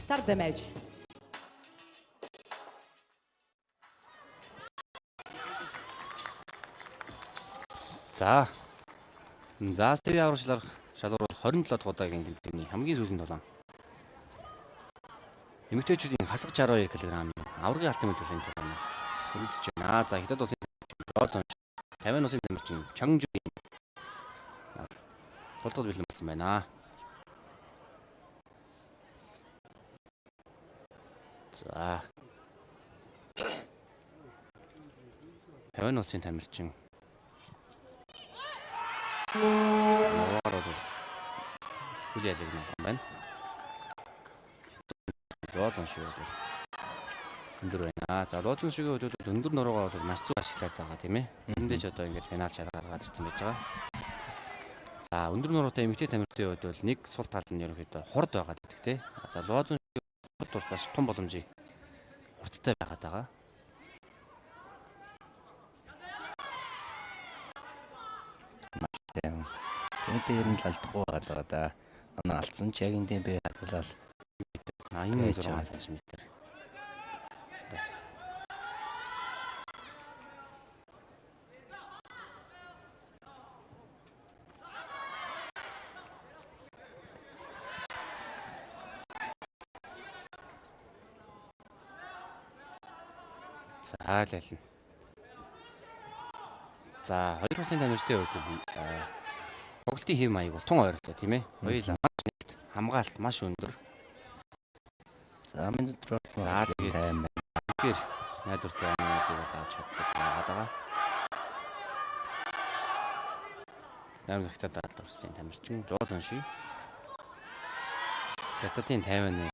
Start the match. За. За ТV аврал шалгарх шалгуур бол 27 дахь удаагийн тэмцээний хамгийн сүүлийн тулаан. Эмэгтэйчүүдийн хасах 62 кг-ын аваргын алтан медалийн тулаан хүрэлцэж байна. За Хятад улсын Лоо Тайвань улсын тамирчин Чанг Жугийн тултал бэлэн болсон байна. За. Тайвань улсын тамирчин нуруугаар бол үл ялыг нэг юм байна. Лоозон шиг бол өндөр байна. За лоозон шигийн хувьд бол өндөр нуруугаа бол маш зөв ашиглаад байгаа, тийм ээ. Тэндээ ч одоо ингээд финал шалгаа гаргаад ирсэн байж байгаа. За өндөр нуруутай эмэгтэй тамирчдын хувьд бол нэг сул тал нь ерөнхийдөө хурд байгаа гэдэг, тийм. За лоозон шигийн хурд бол бас том боломжийг хурдтай байгаад байгаа. Тийм. Тэмтэй ер нь л алдахгүй байгаа даа да. Оноо алдсан ч яг энэ тийм би хадгалал 86 см. За лэлнэ. За хоёр улсын тамирчдын хувьд бол тоглолтын хэв маяг бол тун ойролцоо, тийм ээ. Хоёулаа маш нэгт хамгаалалт маш өндөр. За минут руу орсон. За, тэгээд- 50 байна. Тэгэхээр найдвартай оноонуудыг бол авч чаддаг байгаад байгаа. Найрамдах Хятад улсын тамирчин Лоозон ши. Хятадын Тайваны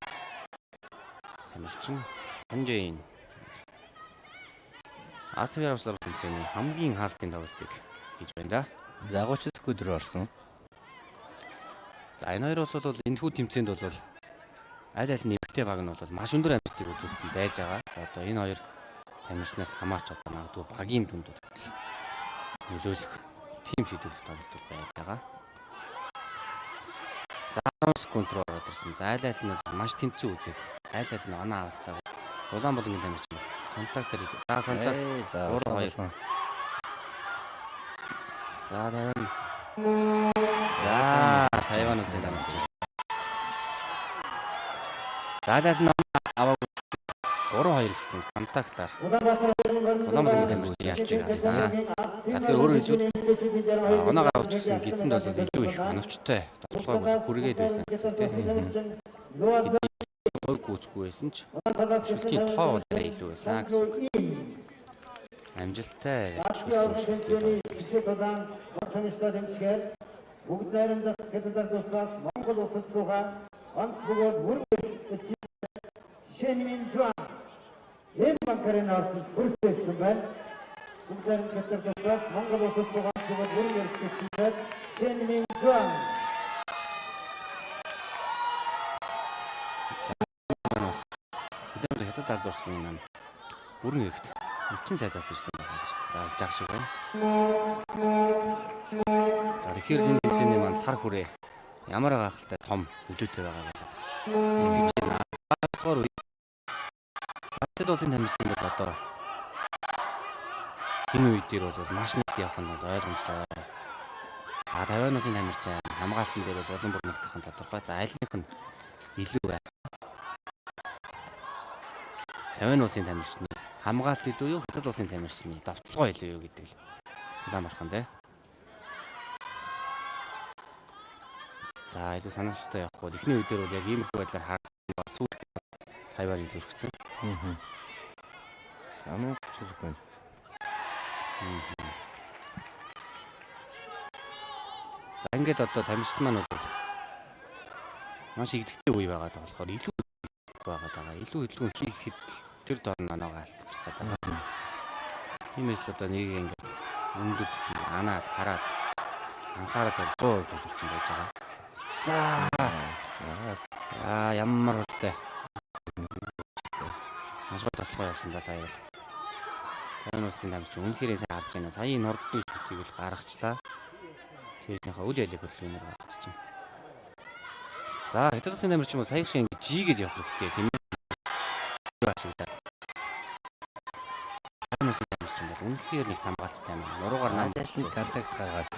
тамирчин Ханжэйн. Азийн аврал тэмцээний хамгийн хаалтын тоглолтыг хийж байна да. За 30 секунд руу орсон. За энэ хоёр улс бол энэхүү тэмцээнд бол аль аль нь эмэгтэй баг нь бол маш өндөр амжилтыг үзүүлсэн байж байгаа. За одоо энэ хоёр тамирчнаас хамаарч одоо магадгүй багийн дүнд бол нөлөөлөх тийм шийдвэрлэх тоглолт байж байгаа. За 10 секунд руу ороод ирсэн. За аль аль нь бол маш тэнцүү үзээд аль аль нь оноо авалцаа. Улаан булангийн тамирчин бол контактаар за контакт Эй, за 3 улаан 2. болон. За Тайван. За Тайван улсын тамирчин. За аль аль нь аваагүй 3-2 гэсэн контактаар Улаанбаатарын тамирчин ялчиг авсан. За тэгэхээр өөрөөр хэлбэл оноо гаргаж ирсэн гидсэнд бол илүү их оновчтой тоглогыг бол хүргээд байсан гэсэн, тийм. Хой гүйцэхгүй байсан ч шүлтийн тоо бол арай илүү байсан гэсэн үг. Амжилттай шүлсэн шүлтийн тоо. Бүгд найрамдах Хятад улсаас Монгол улсад суугаа онц бөгөөд бүрэн элчин Шэн Мин Жуан Эм банкарын ордонд хүрэлцэн байна. Бүгд найрамдах Хятад улсаас Монгол улсад суугаа онц бөгөөд бүрэн элчин Шэн Мин Жуан. Бас бид нар Хятад алд улсын нам бүрэн эрхт элчин сайдаас ирсэн байгаа гэж зарлж байгаа шиг байна. За тэгэхээр энэ тэмцээний маань цар хүрээ ямар гайхалтай том нөлөөтэй байгааг бол илтгэж байна. Дугаар үе Хятад улсын тамирчин бол одоо энэ үе дээр бол маш нэгт явах нь бол ойлгомжтой. За Тайван улсын тамирчин хамгаалтан дээр бол улам бүр нэгтгэх нь тодорхой. За альных нь илүү байх. Тайван улсын тамирчны хамгаалт илүү юу, Хятад улсын тамирчны довтлогоо илүү юу гэдэг л улаан болох юм дээ. За илүү санаачтай явах бол эхний үе дээр бол яг иймэрхүү байдлаар харсан ба сүүлд Тайван илүү өргөцсөн. За минут 30 секунд. За ингээд одоо тамирчид маань бол маш игзэгтэй үе байгаа болохоор илүү байгаа даа. Илүү хөдөлгөөн хийхэд тэр дор нь манаага алдчих гээд байгаа. Тиймээс л одоо нэг ингээд өндөр түвшинд анаад хараад анхаарал бол 100% төвлөрсөн байж байгаа. За За аа ямар хурдтай. Маш гой тоглогоо явсан да сая бол. Тайван улсын тамирчин үнэхээр сайн харж байна. Сая энэ хурдны шүтгийг л гаргачлаа. Цээжнийхээ үл ялыг хөдөлгөөнөөр гаргачих. За, Хятад улсын тамирчин бол сая шиг ингэ жигээд явах хэрэгтэй тийм ээ. Ашиглаад. Тайван улсын тамирчин бол үнэхээр нэг хамгаалттай юм. Нуруугаар нам Наадалны контакт гаргаад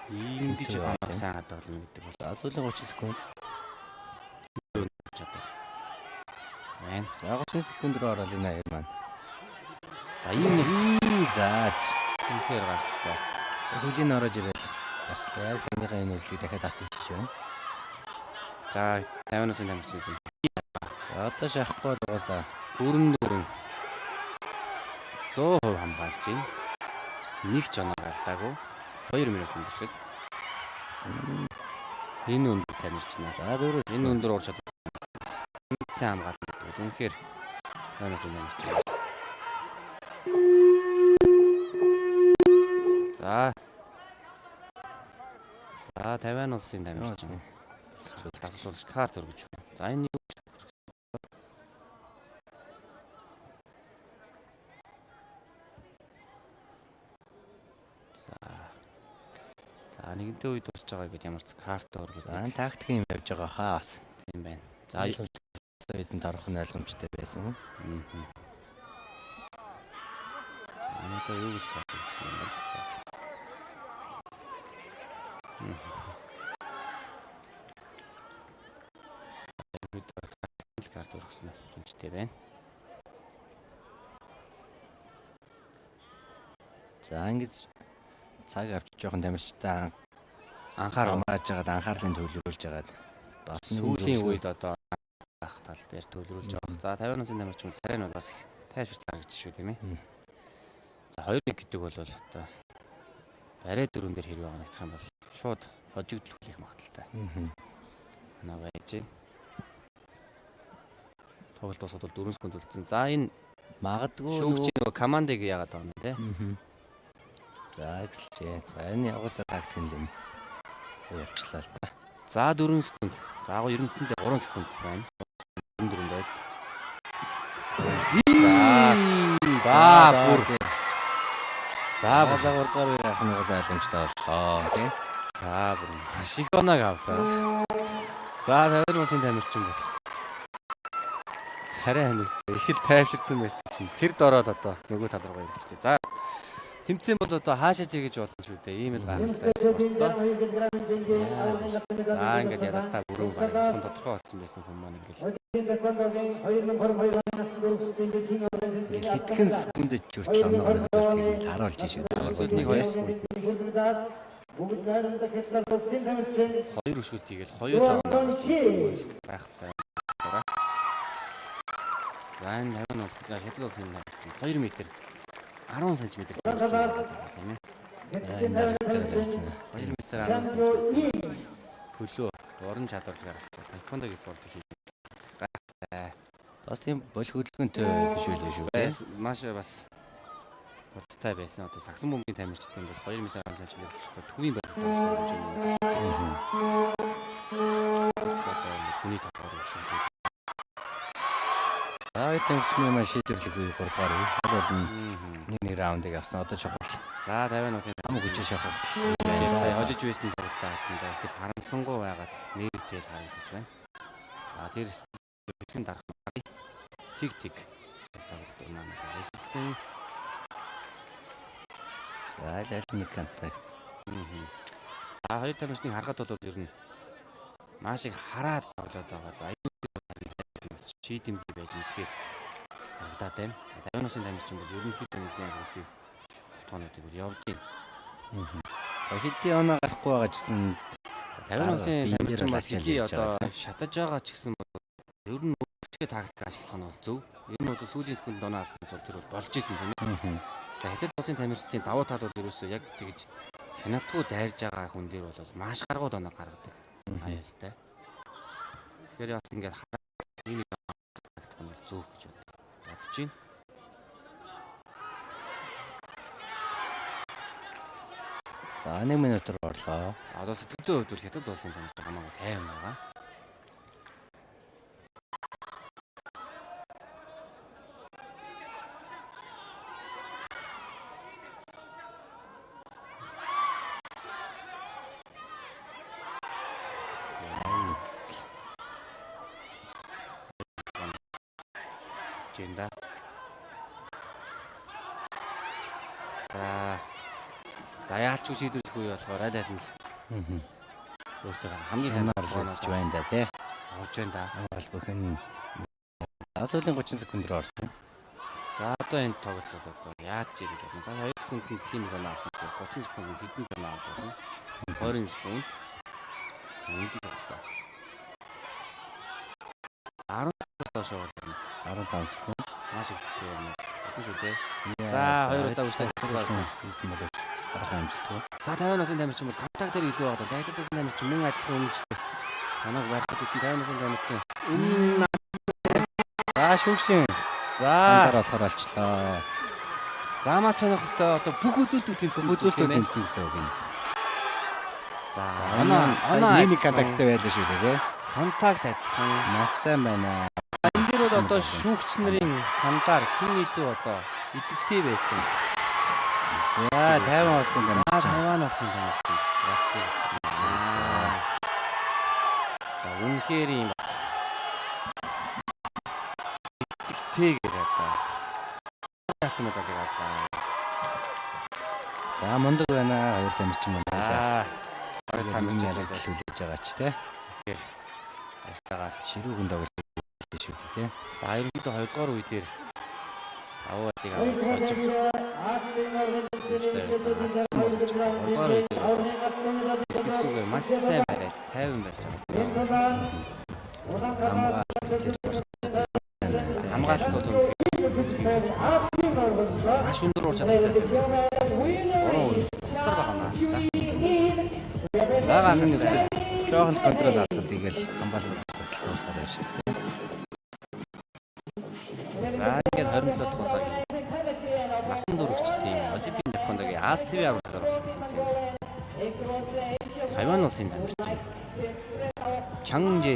ингэж тэнцүү байна, оног тийм. сайн хадгална гэдэг бол За, сүүлийн 30 секунд. чадвар байна. За, 30 секунд руу ороод энэ хоёр маань. За, ийм нэг За, үнэхээр гайхалтай. за, хөлийн орож ирэл. Бас л яг саяныхаа энэ үйлдэлийг дахиад авчиж байна. За, Тайван улсын тамирчин бол За, одоо шахахгүй бол угаасаа бүрэн дүүрэн 100% хамгаалж байна. Нэг ч оноо алдаагүй. 2 минутын туршид. Энэ өндөр тамирчнаас за 4 энэ секунд. өндөр ур чадвар сайн хамгаална гэдэг бол үнэхээр Тайван улсын тамирчин. За. За, Тайван улсын тамирчин. Тасалжуулагч карт өргөж байна. За, энэ юу гэж карт өргөсөн? За. За, нэгэнтээ үе дуусч байгаа гэдээ ямар ч карт өргөж За, энэ тактик юм явж байгаа хаа бас. тийм байна. За, За, бидэнд орох нь ойлгомжтой байсан. За, энэ одоо юу гэж карт өргөсөн юм бол та? Ерөнхийдөө карт өргөсөн хэмжтэй байна. За, ингэж цаг авч жоохон тамирчтай Анхаарал хамгааж жагаад анхаарлын төвлөрүүлж жагаад бас нэг сүүлийн үед одоо анх тал дээр төвлөрүүлж байгаа. За, 50 улсын тамирчин бол царай нь бол бас их тайвширсан харагдаж шүү тийм ээ. За, 2-1 гэдэг бол одоо барай дөрвөн дээр хэрвээ оногдох юм бол шууд хожигдол хүлээх магадлалтай. Наа байж байна. Тоглолт дуусахад бол 4 секунд үлдсэн. За, энэ Магадгүй шүүгчийн нөгөө командыг яагаад байгаа юм те. За, эксэлжээ. За, энэ угаасаа тактик юм. Явчлаа л та. За, 4 секунд. За, гоо 90-нд 3 секунд байна. 94 байлт. За, бүр. За, бүр. За, 3 дугаар үе гарах нь угаасаа ойлгомжтой боллоо тий. За, бүр маш их оног авлаа. За, 50 улсын тамирчин бол царай ханигтай их л тайвширсан байсан чинь тэр дороод одоо нөгөө тал руу ирчихлээ. За, тэмцээн бол одоо хаашаа чиргэж болно шүү дээ. Ийм л гайхалтай спорт. За, ингээд ялалтаа бүрэн баг. Хүн тодорхой болсон байсан хүмүүс маань ингээд Тэквондогийн 2022 оны насан туршидын дэлхийн аваргын тэмцээний Хэдхэн секундэд ч хүртэл оноо нөлөөлт юм харуулж шүү дээ. Эсвэл нэг хоёр секунд. Бүгд найрамдах Хятад улсын тамирчин хоёр өшгөлт хийгээл хоёр л оноо гайхалтай. За, энэ 50 улс Хятад улсын тамирчин 2 м 10 см тийм ээ. Энэ харагдаж байгаа тамирчин. 2 м 10 см хөлөө уран чадварлаг гаргалтай. Таеквондогийн спортыг хийж гайхалтай. Бас тийм бол хөдөлгөөнтэй биш байлээ шүү дээ. Маш бас хурдтай байсан. Одоо сагсан бөмбөгийн тамирчид юм бол 2 м 10 см гэдэг төвийн барилга хэмжээний одоо хүний толгоор өшөөлөө. За, хоёр тамирчны маань шийдвэрлэх үе 3 дугаар үе. Аль аль нь нэг нэг раундыг авсан. Одоо чухал. За, 50 улсын Ам хүчээ шахах. Тэгээд сая хожиж байсан тоглолтоо хатсан. За, их л харамсангуй байгаад нэрвтэй л харагдаж байна. За, тэр хэрхэн дарах нь тиг тиг тоглолт маань эхэлсэн. За, аль аль нэг контакт. За, хоёр тамирчныг харахад бол ер нь маш их хараад тоглоод байгаа. За, энэ бас шийдэмгий байж мэдхээр харагдаад байна. За, 50 улсын тамирчин бол ерөнхийдөө нэлийн агрессив товтгоонуудыг бол явж байна. За, хэдийн оноо гарахгүй байгаа ч гэсэн За, 50 улсын биеэр тамирчин бол ачаал хэдий ирж байгаа, одоо шатаж байгаа ч гэсэн бол ер нь өөрчлөлт тактик ашиглах нь бол зөв. Ер нь бол сүүлийн секундэд оноо алдснаас бол тэр бол болж исэн тийм ээ. За, Хятад улсын тамирчдын давуу тал бол ерөөсөө яг тэгж хяналтгүй дайрж байгаа хүн дээр бол маш гаргууд оноо гаргадаг. Аюултай. Тэгэхээр бас ингээд хараад нэг тактик нь бол зөв гэж бодож байна. За, 1 минут руу орлоо. За, одоо сэтгэл зүйн хувьд бол Хятад улсын тамирчин хамаагүй тайван байгаа. байна да. За. За яалч шийдвэрлэх үе болохоор аль аль нь өөртөө хамгийн сайн оролцож байна да тий. Авж байна да. Бол бүхэн сүүлийн 30 секунд рүү орсон. За одоо энэ тоглолт бол одоо яаж ирж болно. За 2 секундэд тийм их оноо авсан. 30 секундэд хэдэн оноо авч болно. 20 секунд. Үнэлэх хугацаа. 10-аас доош болно. 15 секунд. Маш их зэгтэй юм. Болно шүү дээ. За хоёр удаа үргэлжлэн болсон. Хийсэн боловч гарах амжилтгүй. За 50 насын тамирчин бол контактаар илүү байгаа. За хятад улсын тамирчин мөн адилхан өмчтэй. Оноог барих гэж үзсэн 50 насын тамирчин. За шүүгшин. За сангаар болохоор олчлоо. За маш сонирхолтой одоо бүх үзүүлэлтүүд тэнцсэн. Бүх үзүүлэлтүүд тэнцсэн гэсэн үг юм. За оноо нэг контакттай байлаа шүү дээ тий. Контакт адилхан. Маш сайн байна. Энэ дээр бол одоо шүүгч нарын сандаар хэн илүү одоо идэвхтэй байсан. За 50 улсын тамирчин. 50 улсын тамирчин. Ялтыг авчихсан. За үнэхээр юм бас эцэгтэйгээр одоо алтан медалийг авлаа. За мундаг байна. Хоёр тамирчин байна. Хоёр тамирчин ялагдал хүлээж байгаа ч тий. Тэгэхээр баяртайгаар ширүүхэн тоглолт шүү дээ тий. За ерөнхийдөө 2 дугаар үе дээр давуу талыг аваад хожих. Дугаар үе дээр зүгээр маш сайн бариад 50 байж байгаа. Хамгаалалт бол маш өндөр ур чадвартай. Гурван тасар байгаа наа. Байгаа нөхцөл жоохон контрол алдаад игээл хамгаалцаад дуусгаад байна шүү дээ. За ингээд 27 дахь удаагийн насан туршидтын Олимпийн Япондогийн Аз ТV авралаар болсон тэмцээн. Тайван улсын тамирчин Чанг Жэ